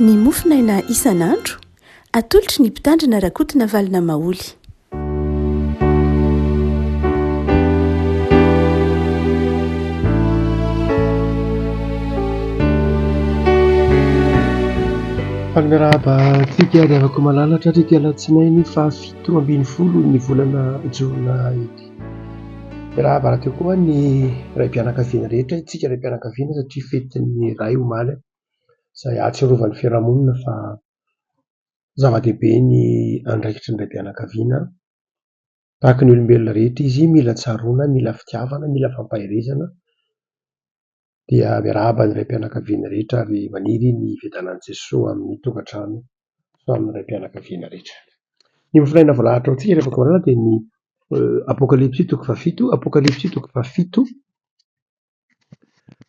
Ny mofonaina isan'andro, atolotry ny Mpitandrina Rakotonavalona Maholy. Faly miarahaba antsika ry havako malala tratry ity alatsinainy faha 17 ny volana jona ity. Miarahaba rahateo koa ny raim-pianakaviana rehetra, isika raim-pianakaviana satria fetin'ny ray omaly izay ahatsiarovan'ny fiarahamonina fa zava-dehibe ny andraikitry ny raim-pianakaviana. Tahaka ny olombelona rehetra izy, mila tsaroana, mila fitiavana, mila fampaherezana. Dia miarahaba ny raim-pianakaviana rehetra ary maniry ny fiadanan'i Jesoa amin'ny tokantrano sy amin'ny raim-pianakaviana rehetra. Ny mofonaina voalahatra ho antsika rehefa voalohany dia ny Apokalypsy toko fahafito, Apokalypsy toko fahafito,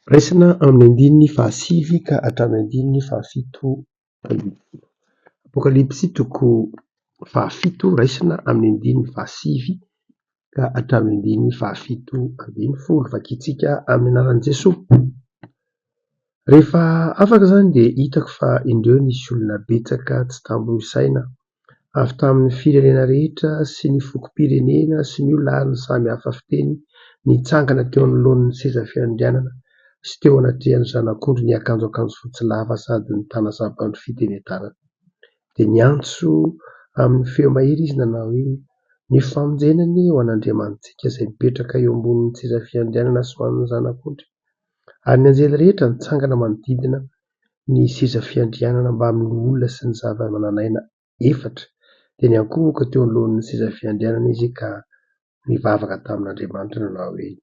raisina amin'ny andininy fahasivy ka hatramin'ny andininy faha-17. Apokalypsy toko fahafito raisina amin'ny andininy fahasivy ka hatramin'ny andininy faha-17. Vakintsika amin'ny anaran'i Jesoa. Rehefa afaka izany dia hitako fa indreo nisy olona betsaka tsy tambo isaina avy tamin'ny firenena rehetra sy ny fokom-pirenena sy ny olona ary ny samy hafa fiteny nitsangana teo anoloan'ny seza fiandrianana sy teo anatrehan'ny Zanak'ondry niakanjo akanjo fotsy lava sady nitana saban-drofia teny an-tanany. Dia niantso amin'ny feo mahery izy nanao hoe, Ny famonjena anie ho an'Andriamanitsika izay mipetraka eo ambonin'ny seza fiandrianana sy ho an'ny Zanak'ondry. Ary ny anjely rehetra nitsangana manodidina ny seza fiandrianana mbamin'ny loholona sy ny zava-manan'aina efatra, dia niankohoka teo anoloan'ny seza fiandrianana izy ka nivavaka tamin'Andriamanitra nanao hoe,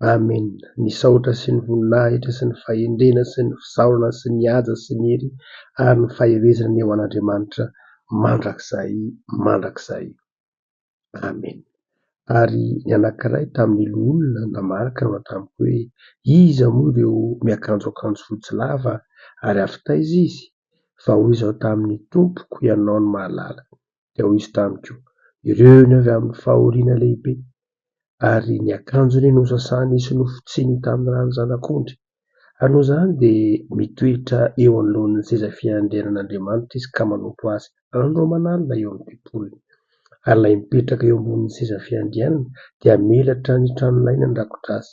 Amena! Ny saotra sy ny voninahitra sy ny fahendrena sy ny fisaorana sy ny haja sy ny hery ary ny faherezana anie ho an'Andriamanitra mandrakizay mandrakizay. Amena. Ary ny anankiray tamin'ny loholona namaly ka nanao tamiko hoe, Iza moa ireo miakanjo akanjo fotsy lava, ary avy taiza izy? Fa hoy izaho taminy, Tompoko, ianao no mahalala. Dia hoy izy tamiko, Ireo no avy amin'ny fahoriana lehibe, ary ny akanjony nosasany sy nofotsiany tamin'ny ran'ny Zanak'ondry. Ary noho izany dia mitoetra eo anoloan'ny seza fiandrianan'Andriamanitra izy ka manompo Azy andro aman'alina eo amin'ny tempoliny. Ary ilay mipetraka eo ambonin'ny seza fiandrianana dia hamelatra ny tranolainy handrakotra azy.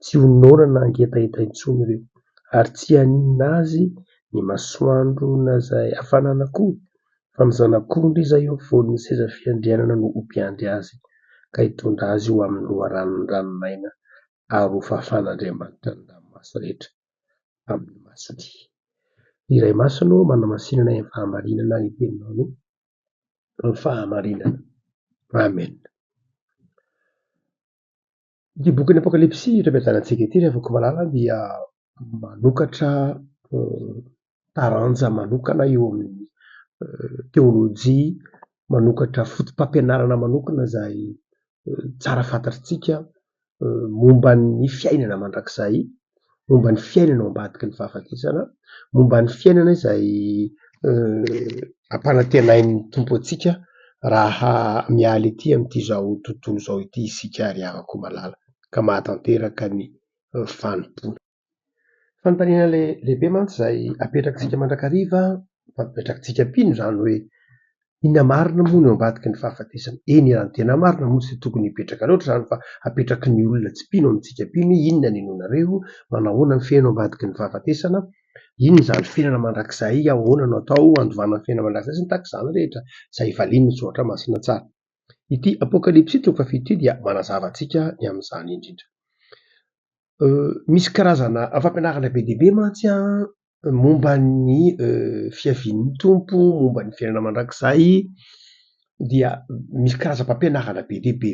Tsy ho noana na hangetaheta intsony ireo, ary tsy haninona azy ny masoandro na izay hafanana akory, fa ny Zanak'ondry izay eo afovoan'ny seza fiandrianana no ho mpiandry azy, ka hitondra azy ho amin'ny loharanon'ny ranon'aina ary ho fahafahan'Andriamanitra ny ranomaso rehetra amin'ny masony. Ny Ray Masina ô, manamasinana ny fahamarinana ny teninao no fahamarinana. Amen. Ity bokin'ny Apokalypsy eto am-piadanantsika ity ry havako malala dia manokatra taranja manokana eo amin'ny teolojia, manokatra fotopampianarana manokana izay tsara fantatritsika momba ny fiainana mandrakizay, momba ny fiainana ao ambadiky ny fahafatesana, momba ny fiainana izay ampanantenain'ny Tompo antsika raha miala ety amin'ity izao tontolo izao ity isika ry havako malala ka mahatanteraka ny fanompoana. Fanontaniana lehibe mantsy izay apetrakitsika mandrakariva, apetrakitsika mpino izany hoe inona marina moa no ao ambadiky ny fahafatesana? Eny, raha ny tena marina moa tsy tokony hipetraka loatra izany fa apetraky ny olona tsy mpino amintsika mpino hoe inona ny inoanareo, manahoana ny fiainana ao ambadiky ny fahafatesana, inona izany fiainana mandrakizay, ahoana no atao handovana ny fiainana mandrakizay sy ny tahaka izany rehetra izay valian'ny soratra masina tsara. Ity Apokalypsy toko fahafito ity dia manazava antsika ny amin'izany indrindra. Misy karazana fampianarana be dia be mantsy momba ny fiavian'ny Tompo, momba ny fiainana mandrakizay dia misy karazam-pampianarana be dia be.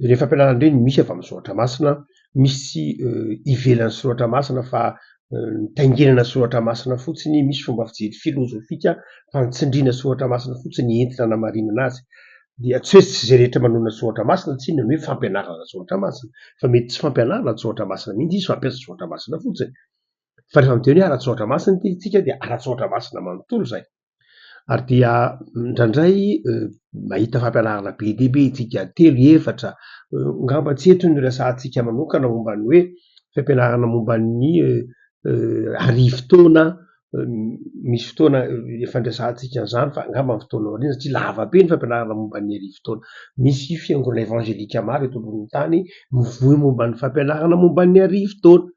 Ireny fampianarana ireny misy avy amin'ny soratra masina, misy ivelan'ny soratra masina fa nitaingenana soratra masina fotsiny, misy fomba fijery filozofika fa nitsindriana soratra masina fotsiny entina hanamarinana azy. Dia tsy hoe tsy izay rehetra manonona soratra masina tsinona no hoe fampianarana soratra masina, fa mety tsy fampianarana soratra masina mihitsy izy fa hampiasa soratra masina fotsiny. Fa rehefa miteny hoe ara-tsoratra masina ity isika dia ara-tsoratra masina manontolo izay. Ary dia indraindray mahita fampianarana be dia be isika, telo, efatra, angamba tsy eto no resahantsika manokana momba ny hoe fampianarana momba ny arivo taona. Misy fotoana efa niresahantsika an'izany fa angamba ny fotoana aoriana satria lava be ny fampianarana momba ny arivo taona. Misy fiangonana evanjelika maro eto ambonin'ny tany mivoy momba ny fampianarana momba ny arivo taona.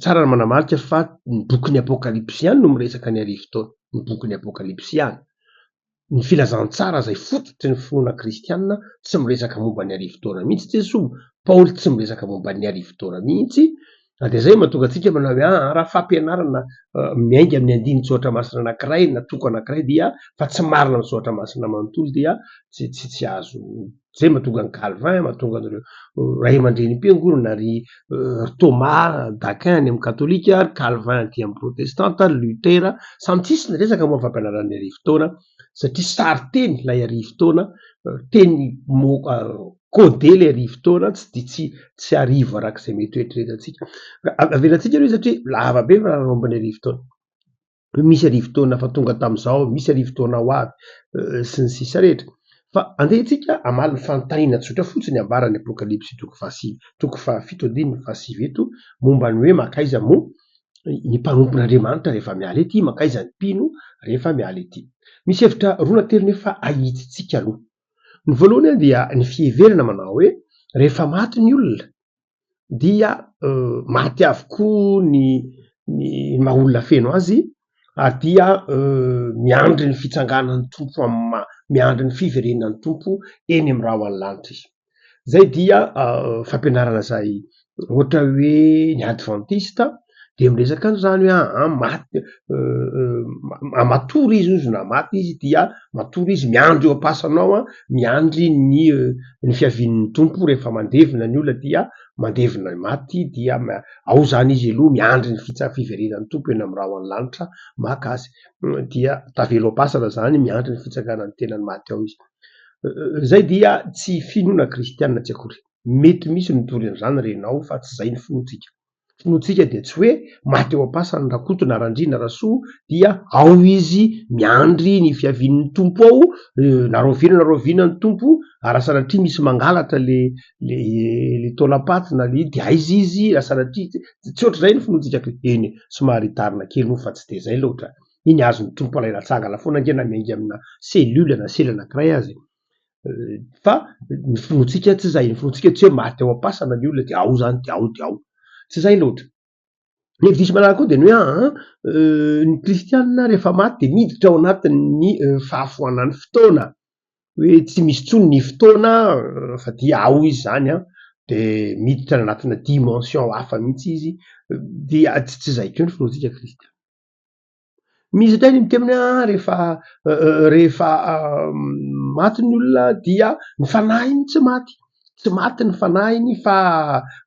Tsara ny manamarika fa ny bokin'ny Apokalypsy ihany no miresaka ny arivo taona, ny bokin'ny Apokalypsy ihany. Ny filazantsara izay fototry ny finoana kristiana tsy miresaka momba ny arivo taona mihitsy Jesoa, Paoly tsy miresaka momba ny arivo taona mihitsy, na dia izay mahatonga antsika manao hoe aa raha fampianarana miainga amin'ny andinin-tsoratra masina anankiray na toko anankiray dia fa tsy marina amin'ny soratra masina manontolo dia tsy tsy tsy azo izay mahatonga an'i Calvin, mahatonga an'ireo ray aman-drenim-piangonana ry ry Thomas d'Aquin any amin'ny katolika, ry Calvin aty amin'ny protestanta, ry Luther, samy tsisy niresaka momba ny fampianaran'ny arivo taona satria sarin-teny ilay arivo taona, teny mot codé ilay arivo taona, tsy dia tsy tsy arivo araka izay mety ho eritreretintsika. Avelantsika aloha izy satria lava be ny raharaha momba ny arivo taona. Hoe misy arivo taona efa tonga tamin'izao, misy arivo taona ho avy, sy ny sisa rehetra. Fa andeha isika hamaly ny fanontaniana tsotra fotsiny ambaran'ny Apokalypsy toko fahasivy, toko fahafito andininy fahasivy eto, momba ny hoe mankaiza moa ny mpanompon'Andriamanitra rehefa miala ety, mankaiza ny mpino rehefa miala ety. Misy hevitra roa na telo nefa ahitsitsika aloha. Ny voalohany dia ny fiheverana manao hoe rehefa maty ny olona dia maty avokoa ny ny maha olona feno azy ary dia miandry ny fitsanganan'ny Tompo amin'ny maha, miandry ny fiverenan'ny Tompo eny amin'ny rahona lanitra izy. Izay dia fampianarana izay ohatra hoe ny advantista dia miresaka an'izany hoe aa maty matory izy hozy na maty izy dia matory izy miandry eo am-pasana ao an, miandry ny ny fiavian'ny Tompo rehefa mandevina ny olona dia mandevina ny maty dia ao izany izy aloha miandry ny fiverenan'ny Tompo eny amin'ny rahona lanitra maka azy dia tavela ao am-pasana izany miandry ny fitsanganan'ny tenany maty ao izy. Izay dia tsy finoana kristiana tsy akory. Mety misy mitory an'izany renao fa tsy izay ny finoantsika. Finoantsika dia tsy hoe maty eo am-pasany Rakoto na Randria na Rasoa dia ao izy miandry ny fiavian'ny Tompo ao, na rahoviana na rahoviana ny Tompo, ary raha sanatria misy mangalatra le le le taolam-paty na le dia aiza izy raha sanatria, tsy ohatr'izay ny finoantsika eny e, somary hitarina kely moa fa tsy dia izay loatra. Iny azon'ny Tompo alaina atsangana foana ange na miainga amina cellule na sela anankiray aza e. Fa ny finoantsika tsy izay, ny finoantsika tsy hoe maty ao am-pasana ny olona dia ao izany dia ao dia ao. Tsy izay loatra. Ny hevi-diso manaraka koa dia ny hoe aa ny kristiana rehefa maty dia miditra ao anatin'ny fahafoanan'ny fotoana, hoe tsy misy intsony ny fotoana fa dia ao izy izany an, dia miditra any anatina dimension hafa mihitsy izy, dia tsy izay koa ny finoantsika kristiana. Misy indray ny miteny hoe ah rehefa rehefa maty ny olona dia ny fanahiny tsy maty, tsy maty ny fanahiny fa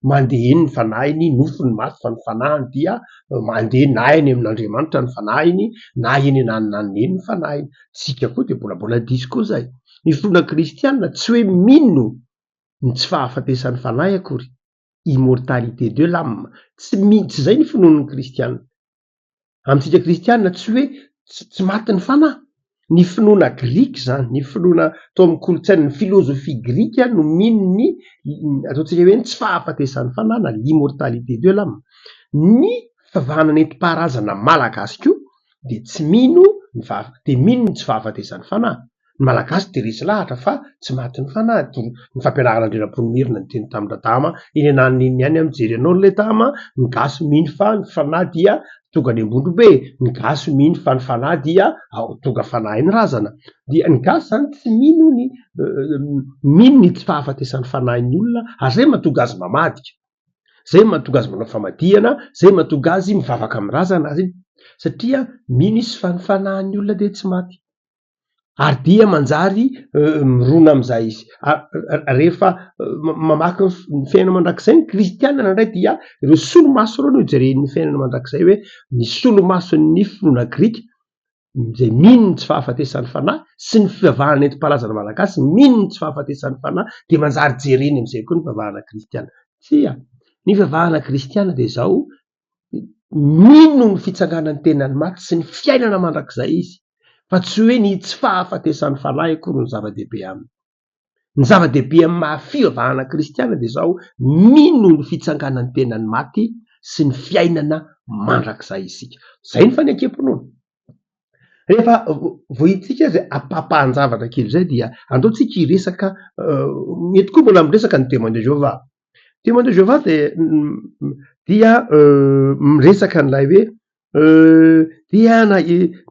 mandeha eny ny fanahiny, nofo ny maty fa ny fanahiny dia mandeha na eny amin'Andriamanitra ny fanahiny na eny ananonanona eny ny fanahiny. Tsika koa dia mbola mbola diso koa izay. Ny finoana kristiana tsy hoe mino ny tsy fahafatesan'ny fanahy akory, immortalité de l'âme, tsy mi- tsy izay ny finoan'ny kristiana. Amintsika kristiana tsy hoe tsy maty ny fanahy. Ny finoana grika izany, ny finoana tao amin'ny kolontsaina, ny filozofia grika no mino ny ataontsika hoe ny tsy fahafatesan'ny fanahy na l'immortalité de l'âme. Ny fivavahana nentim-paharazana malagasy koa dia tsy mino ny faha- dia mino ny tsy fahafatesan'ny fanahy. Ny Malagasy dia resy lahatra fa tsy maty ny fanahy, dia ny fampianaran'Andrianampoinimerina niteny tamin-dRadama, eny ananona eny ihany aho mijery anao ry Ledama, ny gasy mino fa ny fanahy dia tonga any Ambondrombe, ny gasy mino fa ny fanahy dia tonga fanahin'ny razana. Dia ny gasy izany tsy mino ny mino ny tsy fahafatesan'ny fanahin'ny olona ary izay no mahatonga azy mamadika, izay no mahatonga azy manao famadihana, izay no mahatonga azy mivavaka amin'ny razana, satria mino izy fa ny fanahin'ny olona dia tsy maty. Ary dia manjary mirona amin'izay izy. Rehefa mamaky ny fiainana mandrakizay ny kristiana indraindray dia ireo solomaso ireo no jeren'ny fiainana mandrakizay hoe ny solomason'ny finoana grika izay mino ny tsy fahafatesan'ny fanahy sy ny fivavahana nentim-paharazana malagasy mino ny tsy fahafatesan'ny fanahy dia manjary jereny amin'izay koa ny fivavahana kristiana. Tsia, ny fivavahana kristiana dia izao, mino ny fitsanganan'ny tenan'ny maty sy ny fiainana mandrakizay izy fa tsy hoe ny tsy fahafatesan'ny fanahy akory no zava-dehibe aminy. Ny zava-dehibe amin'ny maha fivavahana kristiana dia izao, mino ny fitsanganan'ny tenan'ny maty sy ny fiainana mandrakizay isika. Izay ny fanekem-pinoana. Rehefa voahitintsika izay ampahampahan-javatra kely izay dia andao tsika hiresaka, eto koa mbola miresaka ny Témoin de Jéhovah. Témoin de Jéhovah dia dia miresaka an'ilay hoe dia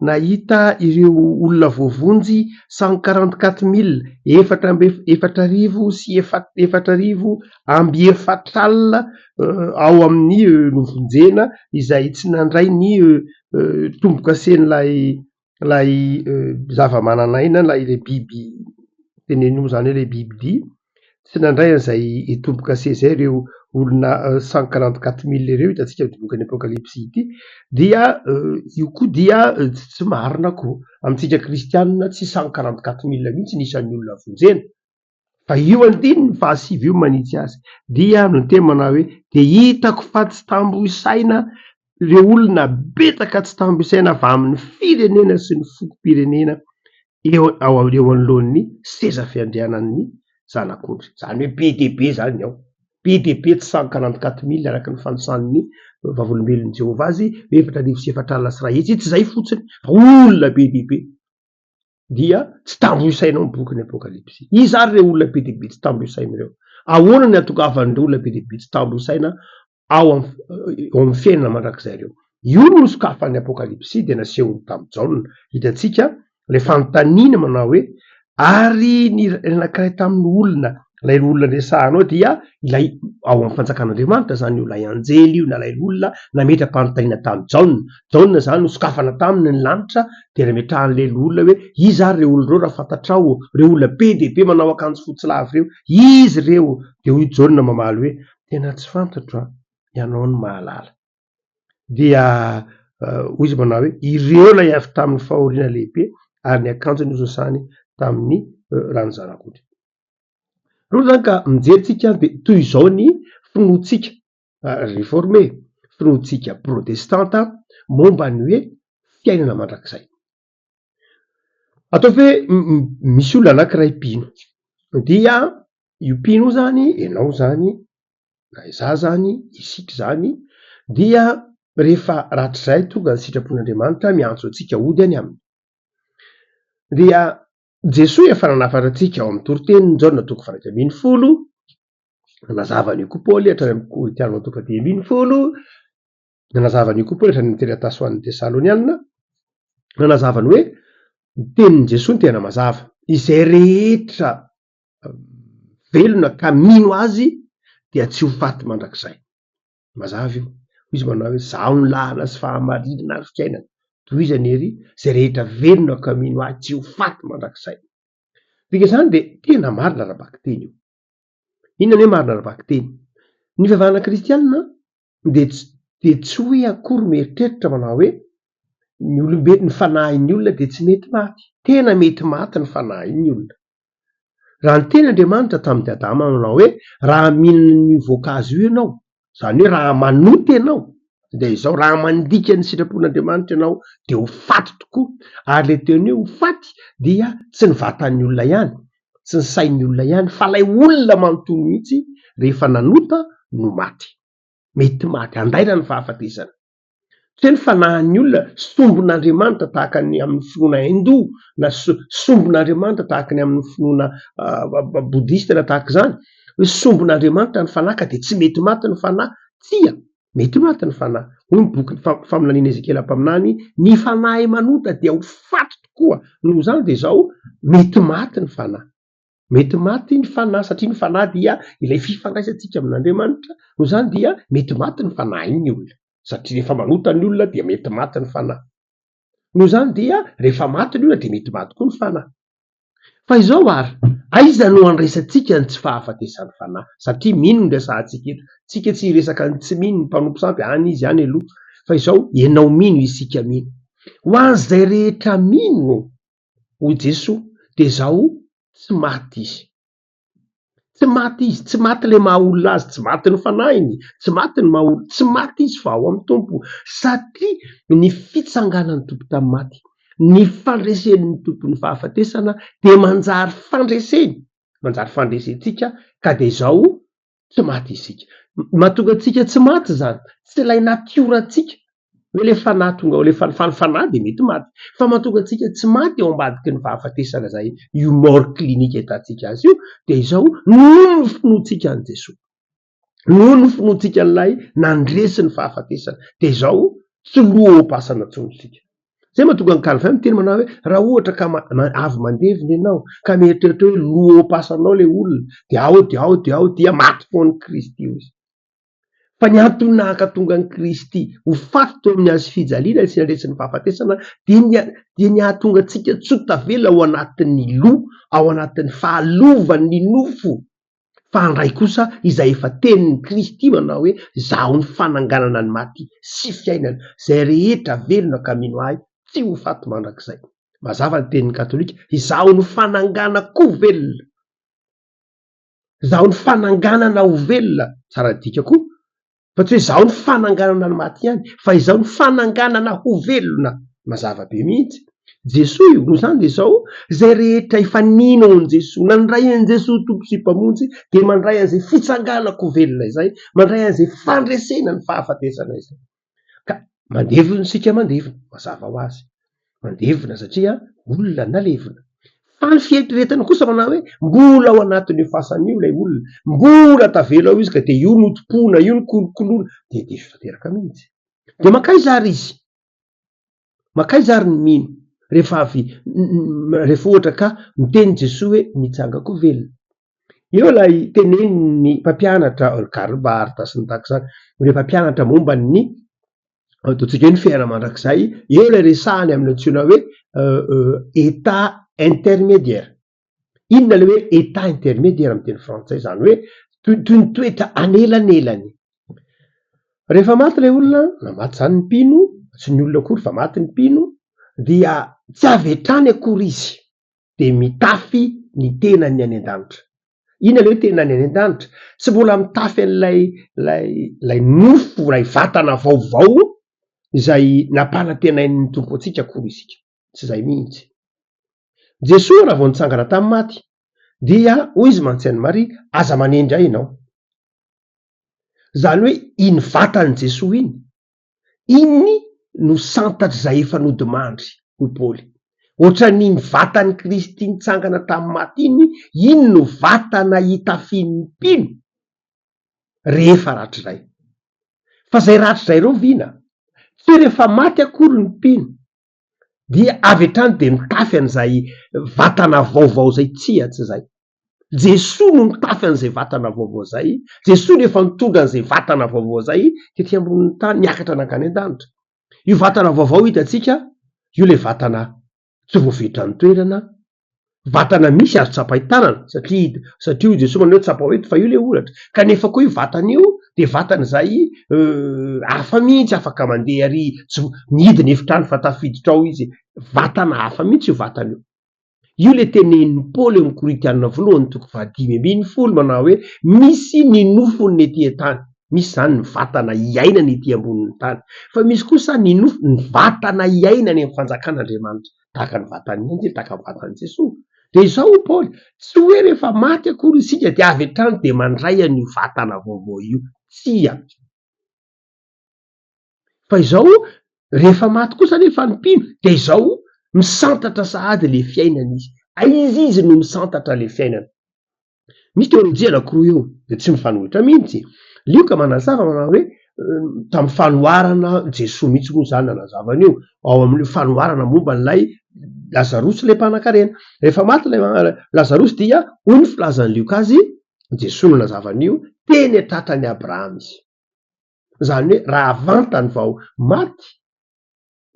nahita ireo olona voavonjy cent quarante quatre mille, efatra amby efatra arivo sy 40 40 ao amin'ny novonjena izay tsy nandray ny tombokasen'ilay ilay zava-manan'aina na ilay biby tenenina moa izany hoe ilay bibidia, tsy nandray an'izay tombokase izay ireo olona cent quarante quatre mille ireo hitantsika amin'ity bokin'ny Apokalypsy ity, dia io koa dia tsy marina koa. Amintsika kristianina tsy cent quarante quatre mille mihitsy ny isan'ny olona vonjena. Fa io andininy fahasivy io manitsy azy dia miteny manao hoe dia hitako fa tsy tambo isaina ireo olona betsaka tsy tambo isaina avy amin'ny firenena sy ny fokom-pirenena eo ao eo anoloan'ny seza fiandrianan'ny Zanak'ondry. Izany hoe be dia be izany ao. Be dia be tsy cent quarante quatre mille araka ny fanisan'ny Vavolombelon'i Jehovah azy, 1440, tsy izay fotsiny fa olona be dia be. dia tsy tambo isaina ao ny bokin'ny Apokalypsy. Iza ary ireo olona be dia be tsy tambo isaina ireo? Ahoana ny hahatongavan'ireo olona be dia be tsy tambo isaina ao amin'ny fiainana mandrakizay ireo? Io no nosokafan'ny Apokalypsy dia nasehony tamin'i Jaona. Hitantsika ilay fanontaniana manao hoe, ary ny anankiray tamin'ny olona Ilay olona resahanao dia ilay ao amin'ny fanjakan'Andriamanitra izany io, ilay anjely io na ilay olona nametra-panontaniana tamin'i Jaona. Jaona izany nosokafana taminy ny lanitra dia nametrahan'ilay olona hoe iza ary ireo olona ireo raha fantatrao, ireo olona be dia be manao akanjo fotsy lava ireo, iza ireo? Dia hoy Jaona mamaly hoe tena tsy fantatro an, ianao no mahalala. Dia hoy izy manao hoe ireo ilay avy tamin'ny fahoriana lehibe ary ny akanjony nosasany tamin'ny ran'ny zanak'ondry. Aloha izany ka mijery tsika dia toy izao ny finoantsika réformé, finoantsika protestanta momba ny hoe fiainana mandrakizay. Ataovy hoe misy olona anankiray mpino, dia io mpino io izany, ianao izany, na izaho izany, isika izany, dia rehefa rahatrizay tonga ny sitrapon'Andriamanitra miantso antsika hody any aminy, dia Jesoa efa nanafatra antsika ao amin'ny toritenin'i Jaona toko faha-11, nanazava an'io koa Paoly hatrany amin'ny Korintiana toko faha-15, nanazava an'io koa Paoly hatrany amin'ny taratasy ho an'ny Tesaloniana, nanazava ny hoe ny tenin'i Jesoa no tena mazava, izay rehetra velona ka mino Azy dia tsy ho faty mandrakizay. Mazava io. Hoy izy manao hoe, Izaho no lalana sy fahamarinana ary fiainana. Tohizany ery, izay rehetra velona ka mino ahy tsy ho faty mandrakizay. Dika izany dia tena marina ara-bakiteny io. Inona ny hoe marina ara-bakiteny? Ny fivavahana kristianina dia tsy dia tsy hoe akory mieritreritra manao hoe ny olombelona, ny fanahin'ny olona dia tsy mety maty. Tena mety maty ny fanahin'ny olona. Raha niteny Andriamanitra tamin'i Adama nanao hoe, raha mihinana an'io voankazo io ianao, izany hoe raha manota ianao, dia izao, raha mandika ny sitrapon'Andriamanitra ianao dia ho faty tokoa. Ary ilay teny hoe ho faty dia tsy ny vatan'ny olona ihany, tsy ny sain'ny olona ihany, fa ilay olona manontolo mihitsy rehefa nanota no maty. Mety maty, andairany ny fahafatesana. Tsy hoe ny fanahin'ny olona sombin'Andriamanitra tahaka ny amin'ny finoana Hindou na sombin'Andriamanitra tahaka ny amin'ny finoana Bouddhiste na tahaka izany, hoe sombin'Andriamanitra ny fanahy ka dia tsy mety maty ny fanahy. Tsia, mety maty ny fanahy. Hoy ny boky faminaniana Ezekiela mpaminany, ny fanahy manota dia ho faty tokoa. Noho izany dia izao, mety maty ny fanahy. Mety maty ny fanahy satria ny fanahy dia ilay fifandraisantsika amin'Andriamanitra, noho izany dia mety maty ny fanahin'ny olona satria rehefa manota ny olona dia mety maty ny fanahy. Noho izany dia rehefa maty ny olona dia mety maty koa ny fanahy. Fa izao ary, aiza no andraisantsika ny tsy fahafatesan'ny fanahy? Satria mino no resahantsika eto, tsika tsy hiresaka ny tsy mino, ny mpanompo sampy, any izy any aloha, fa izao ianao mino, isika mino. Ho an'izay rehetra mino hoy Jesoa, dia izao, tsy maty izy. Tsy maty izy, tsy maty ilay maha olona azy, tsy maty ny fanahiny, tsy maty ny maha olona, tsy maty izy fa ao amin'ny Tompo. Satria ny fitsanganan'ny Tompo tamin'ny maty, ny fandresen'ny Tompo ny fahafatesana dia manjary fandreseny, manjary fandresentsika ka dia izao. Tsy maty isika. Mahatonga antsika tsy maty izany, tsy ilay natiorantsika, hoe ilay fanahy tonga ao, ilay fa ny fanahy dia mety maty, fa mahatonga antsika tsy maty eo ambadiky ny fahafatesana izay io mort clinique ahitantsika azy io, dia izao, noho ny finoantsika an'i Jesoa, noho ny finoantsika an'ilay nandresy ny fahafatesana, dia izao, tsy lo ao am-pasana intsony isika. Izay mahatonga an'i Calvin miteny manao hoe raha ohatra ka avy mandevina ianao ka mieritreritra hoe lo ao am-pasana ao ilay olona dia ao dia ao dia ao dia maty foana i Kristy hoy izy. Fa ny antony nahatonga an'i Kristy ho faty teo amin'ny hazo fijaliana sy nandresy ny fahafatesana dia ny dia ny hahatonga antsika tsy ho tavela ao anatin'ny lo, ao anatin'ny fahalovan'ny nofo. Fa handray kosa izay efa tenin'i Kristy manao hoe, Izaho no fananganana ny maty sy fiainana, izay rehetra velona ka mino Ahy tsy ho faty mandrakizay. Mazava ny tenin'ny katolika, Izaho no fananganako ho velona. Izaho no fananganana ho velona. Tsara dika koa. Fa tsy hoe izaho no fananganana ny maty ihany, fa izaho no fananganana ho velona. Mazava be mihitsy. Jesoa io. Noho izany dia izao, izay rehetra efa nino an'i Jesoa, nandray an'i Jesoa ho Tompo sy Mpamonjy, dia mandray an'izay fitsanganan-ko velona izay, mandray an'izay fandresena ny fahafatesana izay. Ka mandevona isika mandevona, mazava ho azy. Mandevona satria olona nalevina. Fa ny fieritreretana kosa manao hoe mbola ao anatin'io fasana io ilay olona, mbola tavela ao izy ka dia io no tompoina, io no kolokoloina, dia diso tanteraka mihitsy. Dia mankaiza ary izy? Mankaiza ary ny mino rehefa avy, rehefa ohatra ka miteny Jesoa hoe nitsangan-ko velona? Eo ilay tenenin'ny mpampianatra Karl Barth sy ny tahaka izany, ireo mpampianatra momba ny ataontsika hoe ny fiainana mandrakizay, eo ilay resahany amin'ny antsoina hoe état intermédiaire. Inona ilay hoe état intermédiaire amin'ny teny frantsay? Izany hoe toy toy ny toetra anelanelany. Rehefa maty ilay olona, na maty izany ny mpino, tsy ny olona akory fa maty ny mpino, dia tsy avy hatrany akory izy dia mitafy ny tenany any an-danitra. Inona ilay hoe tenany any an-danitra? Tsy mbola mitafy an'ilay ilay ilay nofo, ilay vatana vaovao izay nampanantenain'ny Tompo antsika akory isika. Tsy izay mihitsy. Jesoa raha vao nitsangana tamin'ny maty dia hoy izy mantsy an'i Maria, aza manendry ahy ianao. Izany hoe iny vatan'i Jesoa iny, Iny no santatr'izay efa nodimandry, hoy Paoly. Hoatran'iny vatan'i Kristy nitsangana tamin'ny maty iny, iny no vatana itafian'ny mpino rehefa rahatrizay. Fa izay rahatrizay rahoviana? Tsy hoe rehefa maty akory ny mpino dia avy hatrany dia mitafy an'izay vatana vaovao izay, tsia, tsy izay. Jesoa no mitafy an'izay vatana vaovao izay, Jesoa no efa nitondra an'izay vatana vaovao izay tety ambonin'ny tany, niakatra nankany an-danitra. Io vatana vaovao hitantsika io ilay vatana tsy voafetran'ny toerana, vatana misy azo tsapain-tanana satria satria hoy Jesoa manao hoe tsapao eto fa io ilay olatra, kanefa koa io vatana io dia vatana izay hafa mihitsy, afaka mandeha ary tsy mihidy ny efitrano fa tafiditra ao izy, vatana hafa mihitsy io vatana io. Io ilay tenenin'i Paoly eo amin'ny Korintiana voalohany toko fahadimy ambin'ny folo manao hoe misy ny nofon'ny ety an-tany, misy izany ny vatana iainana ety ambonin'ny tany, fa misy kosa ny nofo, ny vatana iainana any amin'ny fanjakan'Andriamanitra, tahaka ny vatan'ny anjely, tahaka ny vatan'i Jesoa. Dia izao hoy Paoly, tsy hoe rehefa maty akory isika dia avy hatrany dia mandray an'io vatana vaovao io, tsia. Fa izao, rehefa maty kosa anefa ny mpino dia izao, misantatra sahady ilay fiainana izy. Aiza izy no misantatra ilay fiainana? Misy teolojia anankiroa eo, dia tsy mifanohitra mihitsy. Lioka manazava manao hoe, tamin'ny fanoharana, Jesoa mihitsy moa izany nanazava an'io, ao amin'io fanoharana momba an'ilay Lazarosy ilay mpanankarena. Rehefa maty ilay Lazarosy dia hoy ny filazan'i Lioka azy, Jesoa no nanazava an'io, teny an-tratran'i Abrahama izy. Izany hoe raha vantany vao maty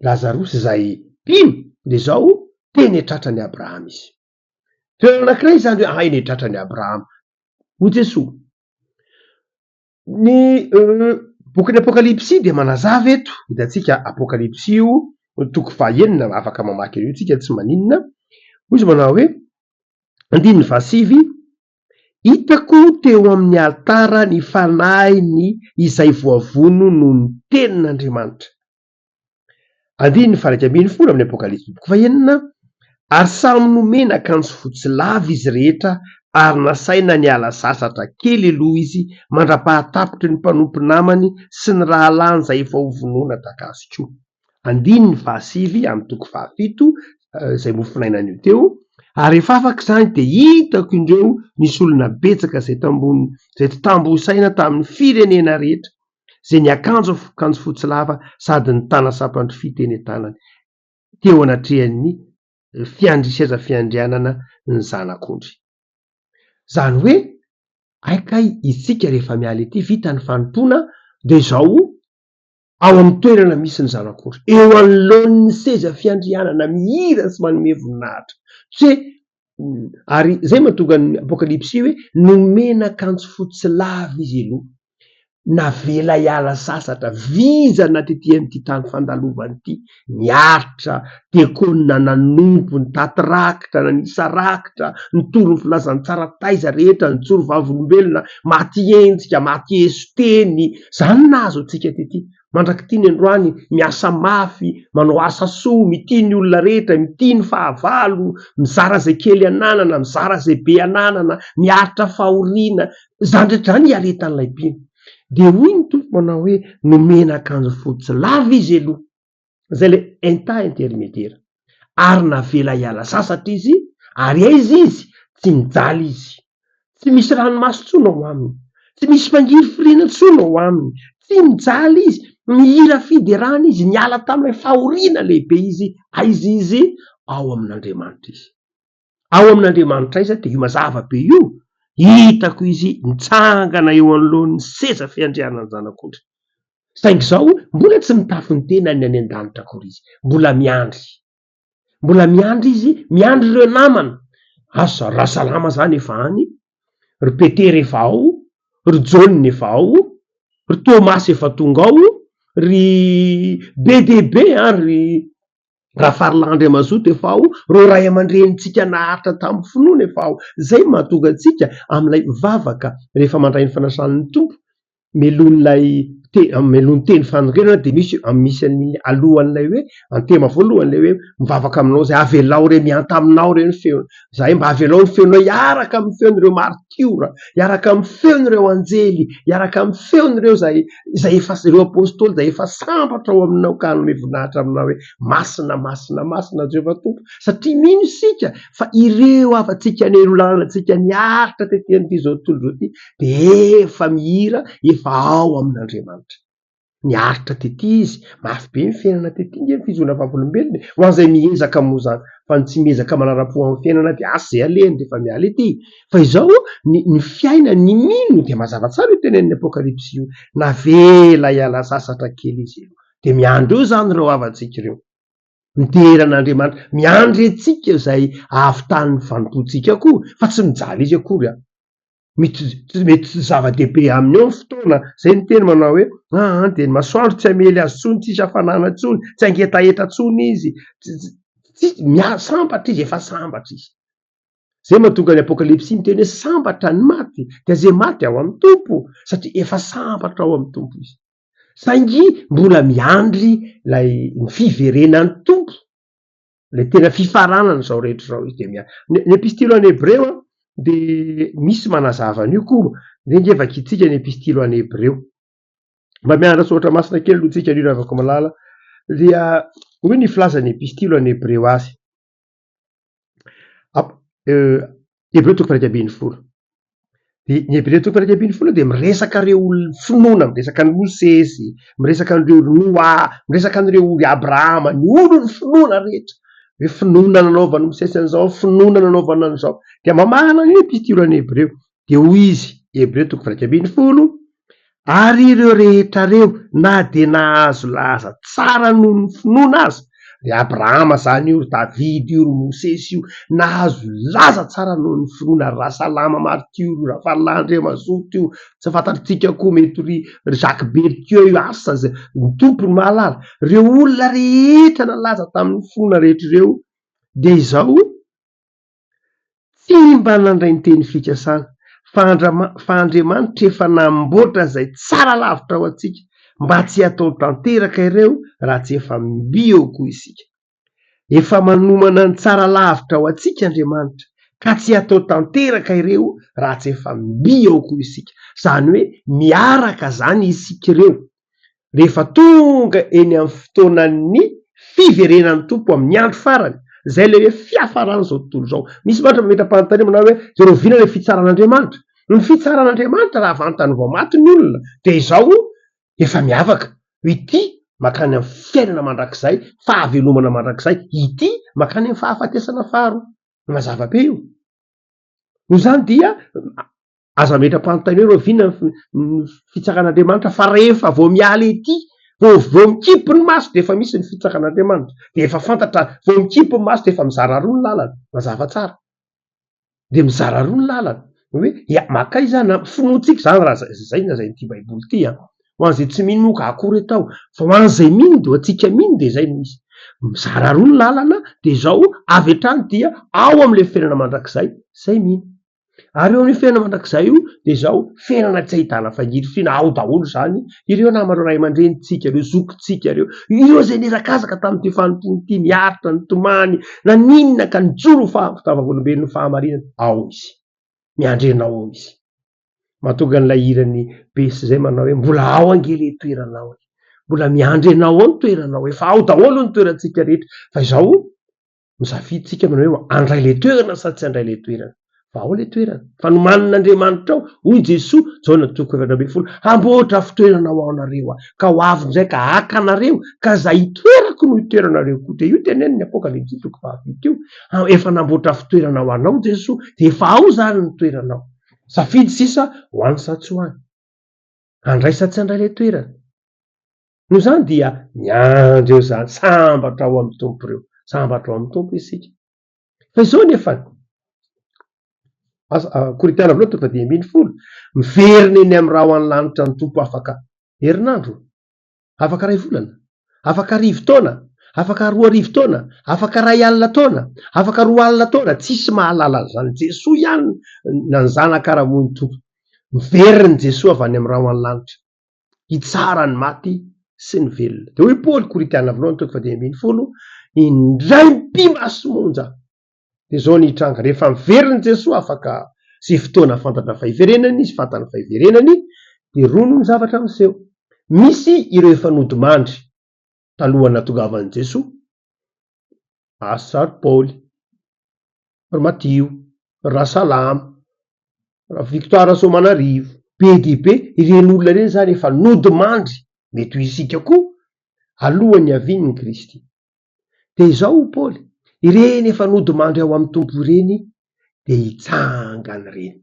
Lazarosy izay mpino dia izao teny an-tratran'i Abrahama izy. Toerana anankiray izany hoe eny an-tratran'i Abrahama hoy Jesoa. Ny bokin'ny Apokalypsy dia manazava eto, hitantsika Apokalypsy io toko fahenina, afaka mamaky an'io tsika tsy maninona, hoy izy manao hoe andininy fahasivy, Hitako teo amin'ny alitara ny fanahiny izay voavono noho ny tenin'Andriamanitra. Andininy faha-11 amin'ny Apokalypsy toko fahenina, Ary samy nomena akanjo fotsy lava izy rehetra Ary nasaina niala sasatra kely aloha izy mandra-pahatapitry ny mpanompo namany sy ny rahalahiny izay efa hovonoina tahaka azy koa. Andininy fahasivy amin'ny toko fahafito izay mofonaina anio teo. Ary rehefa afaka izany dia hitako indreo nisy olona betsaka izay tambony izay tsy tambo isaina tamin'ny firenena rehetra, izay niakanjo akanjo fotsy lava sady nitana sampan-drofia teny an-tanany teo anatrehan'ny fiandry seza fiandrianana ny Zanak'ondry. Izany hoe hay kay isika rehefa miala ety vita ny fanompoana dia izao ao amin'ny toerana misy ny Zanak'ondry, eo anoloan'ny seza fiandrianana mihira sy manome voninahitra. Tsy hoe ary izay mahatonga ny Apokalypsy hoe nomena akanjo fotsy lava izy aloha. Navela hiala sasatra, vizana tety amin'ity tany fandalovana ity, niaritra, diakona nanompo, nitaty rakitra, nanisa rakitra, nitory ny filazantsara taiza rehetra, nijoro vavolombelona, maty endrika, maty eso-teny, izany no nahazo antsika tety. Mandrak'ity ny androany, miasa mafy, manao asa soa, mitia ny olona rehetra, mitia ny fahavalo, mizara izay kely ananana, mizara izay be ananana, miaritra fahoriana, izany rehetra izany iaretan'ilay mpino. Dia hoy ny Tompo manao hoe, nomena akanjo fotsy lava izy aloha, izay ilay état intermédiaire, ary navela hiala sasatra izy, ary aiza izy? Tsy mijaly izy. Tsy misy ranomaso intsony ao aminy, tsy misy fangirifiriana intsony ao aminy, tsy mijaly izy, mihira fiderana izy, niala tamin'ilay fahoriana lehibe izy, aiza izy? Ao amin'Andriamanitra izy. Ao amin'Andriamanitra aiza? Dia io mazava be io, hitako izy mitsangana eo anoloan'ny seza fiandrianan'ny Zanak'ondry. Saingy izao, mbola tsy mitafy ny tenany any an-danitra akory izy, mbola miandry. Mbola miandry izy, miandry ireo namana. Asa, Rasalama zany efa any, ry Petera efa ao, ry Jaona efa ao, ry Tomasy efa tonga ao, ry be dia be an, ry Rafaralahy Andriamazoto efa ao, ireo ray aman-drenintsika naharitra tamin'ny finoana efa ao. Izay no mahatonga antsika amin'ilay vavaka rehefa mandray ny fanasan'ny Tompo, melohin'ilay te- melohin'ny teny fanorenana dia misy misy an'iny alohan'ilay hoe antema voalohany ilay hoe mivavaka aminao izay avelao re mihanta aminao re ny feo zahay mba avelao ny feonao hiaraka amin'ny feon'ireo martiora hiaraka amin'ny feon'ireo anjely hiaraka amin'ny feon'ireo izay izay efa ireo apôstôly izay efa sambatra ao aminao ka hanome voninahitra aminao hoe masina masina masina Jehovah Tompo satria mino isika fa ireo havantsika nelo lalana niaritra tety amin'ity izao tontolo izao ity dia efa mihira, efa ao amin'Andriamanitra. Niaritra tety izy, mafy be ny fiainana tety nge ny fizoana vavolombelona e! Ho an'izay miezaka moa izany, fa ny tsy miezaka manara-po amin'ny fiainana dia asa izay alehany rehefa miala ety. Fa izao, ny ny fiainany, ny mino dia mazava tsara io tenenin'ny Apokalypsy io, navela hiala sasatra kely izy ireo. Dia miandry eo izany ireo havantsika ireo. Midera an'Andriamanitra, miandry antsika izay ahavitan'ny fanompoantsika koa, fa tsy mijaly izy akory an! Mety mety tsy zava-dehibe aminy eo ny fotoana, zay ny teny manao hoe aa dia ny masoandro tsy hamely azy intsony, tsisy hafanana intsony, tsy hangetaheta intsony izy, tsy mia- sambatra izy, efa sambatra izy. Zay mahatonga ny apokalypsy miteny hoe sambatra ny maty, dia zay maty ao amin'ny Tompo, satria efa sambatra ao amin'ny Tompo izy. Saingy mbola miandry ilay ny fiverenan'ny Tompo. Ilay tena fifaranana izao rehetra izao izy dia miha-. Ny epistily ho an'ny Hebreo an, dia misy manazava an'io koa, ndeha ange vakintsika ny epistily ho an'ny Hebreo. Mba mianatra soratra masina kely aloha tsika ry ravako malala, dia hoy ny filazan'ny epistily ho an'ny Hebreo azy. Hebreo toko faha-11. Dia ny Hebreo toko faha-11 dia miresaka ireo olon'ny finoana, miresaka an'i Mosesy, miresaka an'ireo ry Noa, miresaka an'ireo ry Abrahama, ny olon'ny finoana rehetra. Hoe finoana nanaovan'i Mosesy an'izao, finoana nanaovana an'izao. Dia mamahana an'io epistily an'i Hebreo. Dia hoy izy, Hebreo toko faha-11, Ary ireo rehetra ireo, na dia nahazo laza tsara noho ny finoana aza, ry Abrahama izany io, ry Davida io, ry Mosesy io, nahazo laza tsara noho ny finoana, ry Rasalama Martiora io, Rafalilahy Andriamazoto io, tsy fantatritsika koa mety ry ry Jacques Berthieu io, asa izay, ny Tompo no mahalala. Ireo olona rehetra nalaza tamin'ny finoana rehetra ireo dia izao, Tsy mba nandray ny teny fikasana, fa fa Andriamanitra efa namboatra izay tsara lavitra ho antsika, mba tsy hatao tanteraka ireo raha tsy efa mby eo koa isika. Efa manomana ny tsara lavitra ho antsika Andriamanitra, Ka tsy hatao tanteraka ireo raha tsy efa mby ao koa isika. Izany hoe miaraka izany isika ireo rehefa tonga eny amin'ny fotoanan'ny fiverenan'ny Tompo amin'ny andro farany, izay ilay hoe fiafaran'izao tontolo izao. Misy mantsy mametra-panontaniana manao hoe, dia rahoviana ilay fitsaran'Andriamanitra? Ny fitsaran'Andriamanitra raha vantany vao maty ny olona dia izao efa miavaka, ity mankany amin'ny fiainana mandrakizay, fahavelomana mandrakizay, ity mankany amin'ny fahafatesana faharoa. Mazava be io. Noho izany dia aza ametra-panontaniana hoe rahoviana ny fitsaran'Andriamanitra fa rehefa vao miala ety, vao vao mikipy ny maso dia efa misy ny fitsaran'Andriamanitra, dia efa fantatra vao mikipy ny maso dia efa mizara roa ny lalana, mazava tsara. Dia mizara roa ny lalana, hoe ya mankaiza na finoantsika izany raha izay no lazain'ity baiboly ity an. Ho an'izay tsy mino moa ka akory atao, fa ho an'izay mino dia ho antsika mino dia izay no izy. Mizara roa ny lalana dia izao avy hatrany dia ao amin'ilay fiainana mandrakizay izay mino. Ary eo amin'io fiainana mandrakizay io dia izao fiainana tsy ahitana fangirifiriana, ao daholo izany ireo namana, ray aman-drenintsika ireo, zokintsika ireo, ireo izay nihazakazaka tamin'ity fanompoana ity, niaritra, nitomany, naninona ka nijoro ho vavolombelon'ny fahamarinana, ao izy. Miandry anao ao izy. Mahatonga an'ilay hiran'i Besy izay manao hoe mbola ao ange ilay toeranao e, mbola miandry anao ao ny toeranao, efa ao daholo ny toerantsika rehetra, fa izao misafidy tsika manao hoe handray ilay toerana sa tsy handray ilay toerana, fa ao ilay toerana, fa nomanin'Andriamanitra ao, hoy Jesoa, Jaona toko 14, hamboatra fitoerana ho anareo aho, ka ho avy indray ka haka anareo, ka izay hitoerako no hitoeranareo koa, dia io tenenin'ny Apokalypsy toko fahafito io, efa namboatra fitoerana ho anao Jesoa, dia efa ao izany ny toeranao. Safidy sisa ho any sa tsy ho any. Handray sa tsy handray ilay toerana. Noho izany dia miandry eo izany, sambatra ao amin'ny Tompo ireo, sambatra ao amin'ny Tompo isika. Fa izao anefa, asa, Korintiana voalohany toko fahadimy ambin'ny folo, miverina eny amin'ny rahona lanitra ny Tompo afaka herinandro. Afaka iray volana? Afaka arivo taona? Afaka 2000 taona? Afaka 1000 taona? Afaka 20 taona? Tsisy mahalala an'izany. Jesoa ihany na ny Zanaka ary moa ny Tompo. Miverina Jesoa avy any amin'ny rahona lanitra hitsara ny maty sy ny velona. Dia hoy Paoly, Korintiana voalohany toko fahadimy ambin'ny folo, indray mipi-maso monja Dia izao ny hitranga, rehefa miverina Jesoa afaka izay fotoana fantatra fa hiverenany izy, fantany fa hiverenany, dia roa no ny zavatra miseho. Misy ireo efa nodimandry talohan'ny nahatongavan'i Jesoa, asa ry Paoly, ry Matio, ry Rasalama, Victoire Rasoamanarivo, be dia be, ireny olona ireny izany efa nodimandry, mety ho isika koa, alohan'ny havian'i Kristy. Dia izao hoy Paoly, ireny efa nodimandry ao amin'ny Tompo ireny dia hitsangana ireny,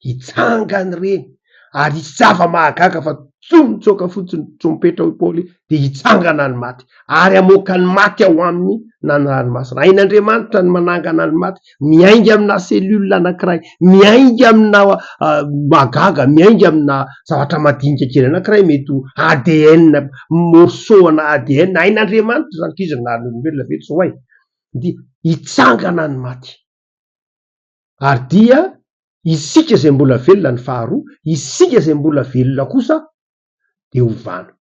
hitsangana ireny, ary hisy zava-mahagaga fa tsy mitsoaka fotsiny trompetra hoy Paoly dia hitsangana ny maty, ary hamoaka ny maty ao aminy na ny ranomasina. Hain'Andriamanitra ny manangana ny maty, miainga amina cellule anankiray, miainga amina mahagaga, miainga amina zavatra madinika kely anankiray mety ho ADN, morceau ana ADN, hain'Andriamanitra izany, k'izy no nahary ny olombelona ve tsy ho hay? Dia hitsangana ny maty. Ary dia isika izay mbola velona ny faharoa, isika izay mbola velona kosa dia hovana.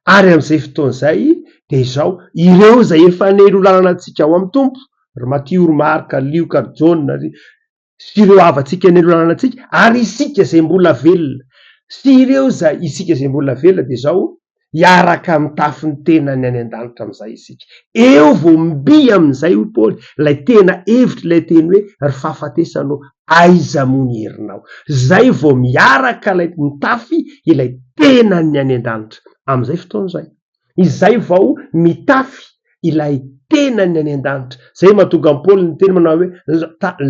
Ary amin'izay fotoana izay dia izao, ireo izay efa nelo lalana antsika ao amin'ny Tompo, ry Matio, ry Marka, ry Lioka, ry Jaona, ry sy ireo havantsika nelo lalana antsika, ary isika izay mbola velona, sy ireo izay, isika izay mbola velona dia izao, hiaraka mitafy ny tenany any an-danitra amin'izay isika. Eo vao mby amin'izay, hoy Paoly, ilay tena hevitr'ilay teny hoe ry fahafatesana ô, aiza moa ny herinao? Izay vao miaraka ilay mitafy ilay tenan'ny any an-danitra amin'izay fotoana izay. Izay vao mitafy ilay tenan'ny any an-danitra. Izay mahatonga an'i Paoly niteny manao hoe,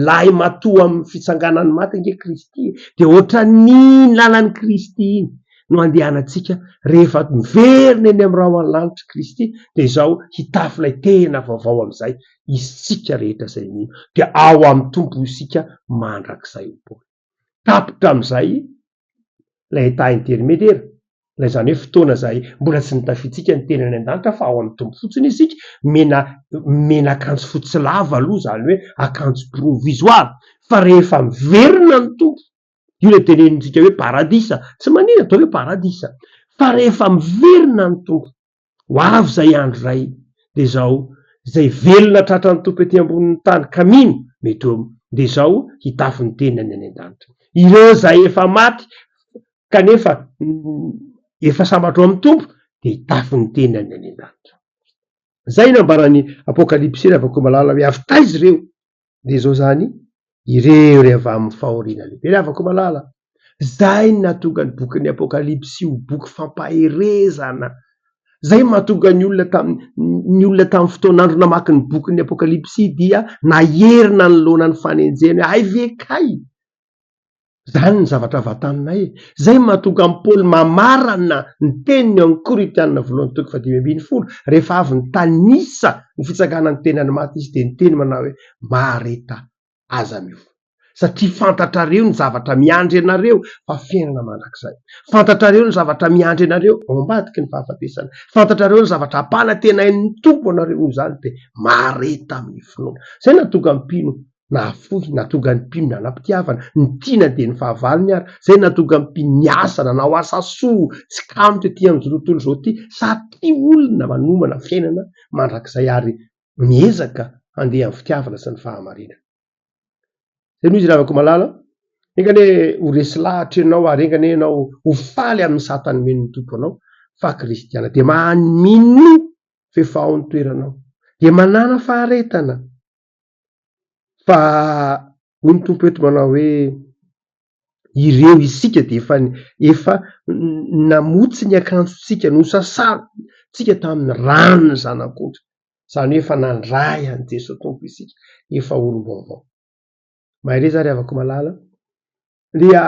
lahy matoa amin'ny fitsanganan'ny maty ange Kristy e! Dia ohatran'iny lalan'i Kristy iny no andehanantsika rehefa miverina eny amin'ny rahona lanitra Kristy, dia izao hitafy ilay tena vaovao amin'izay isika rehetra izay mino. Dia ao amin'ny Tompo isika mandrakizay hoy Paoly. Tapitra amin'izay ilay état intermédiaire, ilay izany hoe fotoana izay mbola tsy nitafiantsika ny tena any an-danitra fa ao amin'ny Tompo fotsiny isika, mena mena akanjo fotsy lava aloha izany hoe akanjo provisoire, fa rehefa miverina ny Tompo, io ilay tenenintsika hoe paradisa, tsy maninona atao hoe paradisa, fa rehefa miverina ny Tompo, ho avy izay andro izay, dia izao, izay velona tratran'ny Tompo ety ambonin'ny tany ka mino, mety ho. dia izao hitafy ny tenany any an-danitra. Ireo izay efa maty kanefa efa sambatra ao amin'ny Tompo dia hitafy ny tenany any an-danitra. Izay no ambaran'ny Apokalypsy ry havako malala hoe avy taiza ireo? Dia izao izany, ireo ry avy amin'ny fahoriana lehibe. Ry havako malala, izay no nahatonga ny bokin'ny Apokalypsy ho boky fampaherezana. Izay no mahatonga ny olona tamin'ny ny olona tamin'ny fotoan'andro namaky ny bokin'ny Apokalypsy dia nahery nanoloana ny fanenjehana hoe hay ve kay? Izany ny zavatra vantaninay e! Izay no mahatonga an'i Paoly mamarana ny teniny ao amin'ny Korintiana voalohany toko fahadimy ambin'ny folo, rehefa avy nitanisa ny fitsanganan'ny tenan'ny maty izy dia niteny manao hoe, Mahareta, aza miova. Satria fantatrareo ny zavatra miandry anareo fa fiainana mandrakizay. Fantatrareo ny zavatra miandry anareo ao ambadiky ny fahafatesana. Fantatrareo ny zavatra ampanantenain'ny Tompo anareo noho izany dia mahareta amin'ny finoana. Izay no nahatonga ny mpino nahafoy, nahatonga ny mpino nanam-pitiavana, ny tiana dia ny fahavalony ary, izay nahatonga ny mpino niasa, nanao asa soa, tsy kamo tety amin'izao tontolo izao ity, satria olona manomana fiainana mandrakizay ary miezaka handeha amin'ny fitiavana sy ny fahamarinana. Izay no izy ry havako malala, enga anie ho resy lahatra ianao ary enga anie ianao ho faly amin'ny sata nomen'ny Tompo anao fa kristiana dia maha minoa f'efa ao ny toeranao, dia manàna faharetana. Fa hoy ny Tompo eto manao hoe, ireo isika dia efa efa namotsy ny akanjontsika, nosasantsika tamin'ny ran'ny Zanak'ondry. Izany hoe efa nandray an'i Jesoa Tompo isika, efa olom-baovao. Mahereza ry havako malala. Dia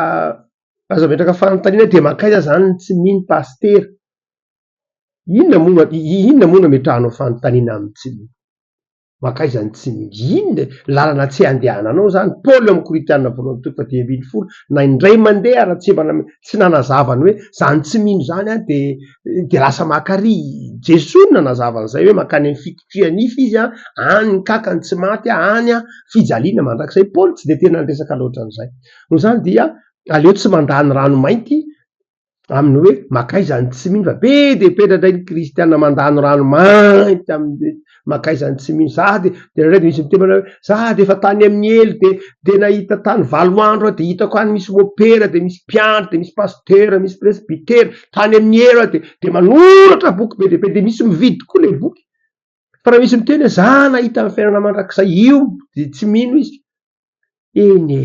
aza ametraka fanontaniana dia mankaiza izany ny tsy mino pasitera? Inona moa inona moa no ametrahanao fanontaniana amin'ny tsy mino? Mankaiza ny tsy mino? Inona e? Lalana tsy andehananao izany. Paoly ao amin'ny Korintiana voalohany toko fahadimy ambin'ny folo, na indray mandeha ary tsy mba tsy nanazava ny hoe izany tsy mino izany an, dia dia lasa maka ary. Jesoa no nanazava an'izay hoe mankany amin'ny fikotriha-nify izy an, any ny kakany tsy maty an, any an, fijaliana mandrakizay. Paoly tsy dia tena niresaka loatra an'izay. Noho izany dia aleo tsy mandany rano mainty amin'ny hoe mankaiza ny tsy mino fa be dia be indraindray ny kristiana mandany rano mainty amin'ny hoe mankaiza ny tsy mino, za dia dia indraindray dia misy miteny manao hoe za dia efa tany amin'ny helo dia dia nahita tany 8 andro aho dia hitako any misy mopera dia misy mpiandry dia misy pasitera misy presbytera tany amin'ny helo aho dia dia manoratra boky be dia be dia misy mividy koa ilay boky fa raha misy miteny hoe za nahita ny fiainana mandrakizay io dia tsy mino izy, eny e.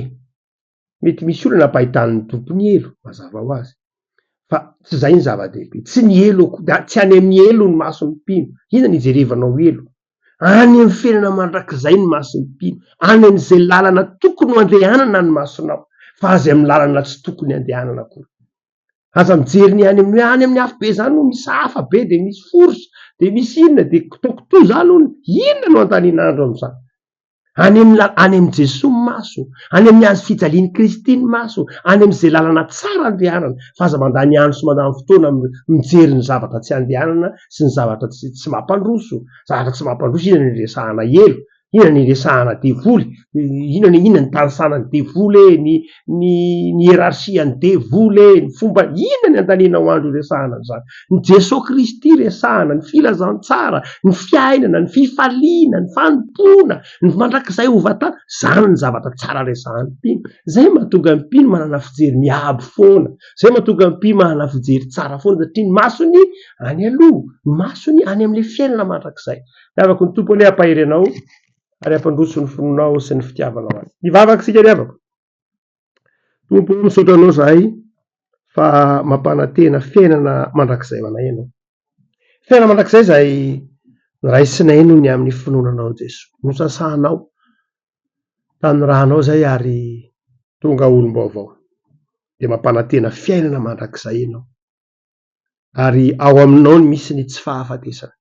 Mety misy olona ampahitan'ny Tompo ny helo, mazava ho azy. Fa tsy izay ny zava-dehibe. Tsy ny helo akory, tsy any amin'ny helo ny mason'ny mpino. Inona no ijerevanao helo? Any amin'ny fiainana mandrakizay ny mason'ny mpino. Any amin'izay lalana tokony ho andehanana ny masonao, fa aza amin'ny lalana tsy tokony andehanana akory. Aza mijery ny any amin'ny hoe any amin'ny afobe izany hono misy hafa be dia misy force dia misy inona dia kitokotoa izany hono. Inona no andaniana andro amin'izany? Any amin'ny la- any amin'i Jesoa ny maso, any amin'ny hazo fijalian'i Kristy ny maso, any amin'izay lalana tsara andehanana, fa aza mandany andro sy mandany fotoana mijery ny zavatra tsy andehanana sy ny zavatra tsy tsy mampandroso. Zavatra tsy mampandroso, inona no iresahana helo? Inona no iresahana devoly? Inona no inona no itanisana ny devoly e, ny ny ny hiérarchie an'ny devoly e, ny fomba, inona ny andanianao andro iresahana an'izany? Ny Jesoa Kristy resahana, ny filazantsara, ny fiainana, ny fifaliana, ny fanompoana, ny mandrakizay ho vatana, zany ny zavatra tsara resahan'ny mpino. Zay mahatonga ny mpino manana fijery miabo foana, zay mahatonga ny mpino manana fijery tsara foana satria ny masony any aloha, ny masony any amin'ilay fiainana mandrakizay. Ry havako, ny Tompo anie hampahery anao ary hampandroso ny finoanao sy ny fitiavanao Azy. Hivavaka isika ry havako. Tompo ô, misaotra Anao izahay fa mampanantena fiainana mandrakizay ho anay Ianao. Fiainana mandrakizay izay noraisinay noho ny amin'ny finoana Anao Jesoa. Nosasanao tamin'ny rànao izahay ary tonga olom-baovao. Dia mampanantena fiainana mandrakizay Ianao. Ary ao Aminao no misy ny tsy fahafatesana.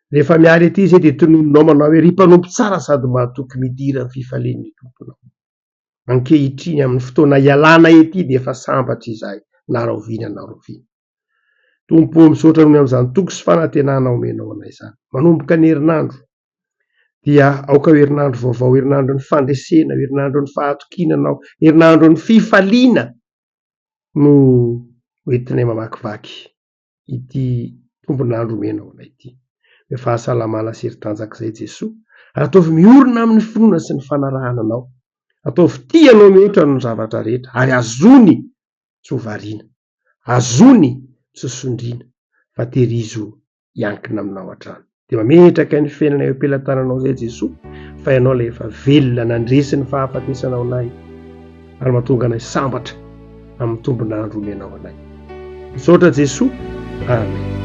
Rehefa miala ety izay dia tononinao manao hoe, Ry mpanompo tsara sady mahatoky, midira amin'ny fifalian'ny Tomponao. Ankehitriny, amin'ny fotoana ialana ety dia efa sambatra izahay, na rahoviana na rahoviana. Tompo ô, misaotra noho ny amin'izany toky sy fanantenana omenao anay izany. Manomboka ny herinandro, dia aoka ho herinandro vaovao, herinandron'ny fandresena, herinandron'ny fahatokiana Anao, herinandron'ny fifaliana no hoentinay mamakivaky ity tombon'andro omenao anay ity. Ny fahasalamana sy hery tanjaka izay Jesoa. Ary ataovy miorina amin'ny finoana sy ny fanarahana Anao. Ataovy tia Anao mihoatra noho ny zavatra rehetra, ary azony tsy ho variana, azony tsy ho sondriana, fa tehirizo hiankina aminao hatrany. Dia mametraka ny fiainana eo am-pelatananao izay Jesoa, fa Ianao ilay efa velona nandresy ny fahafatesana ho anay, ary mahatonga anay sambatra amin'ny tombon'andro omenao anay. Misaotra Jesoa. Amen.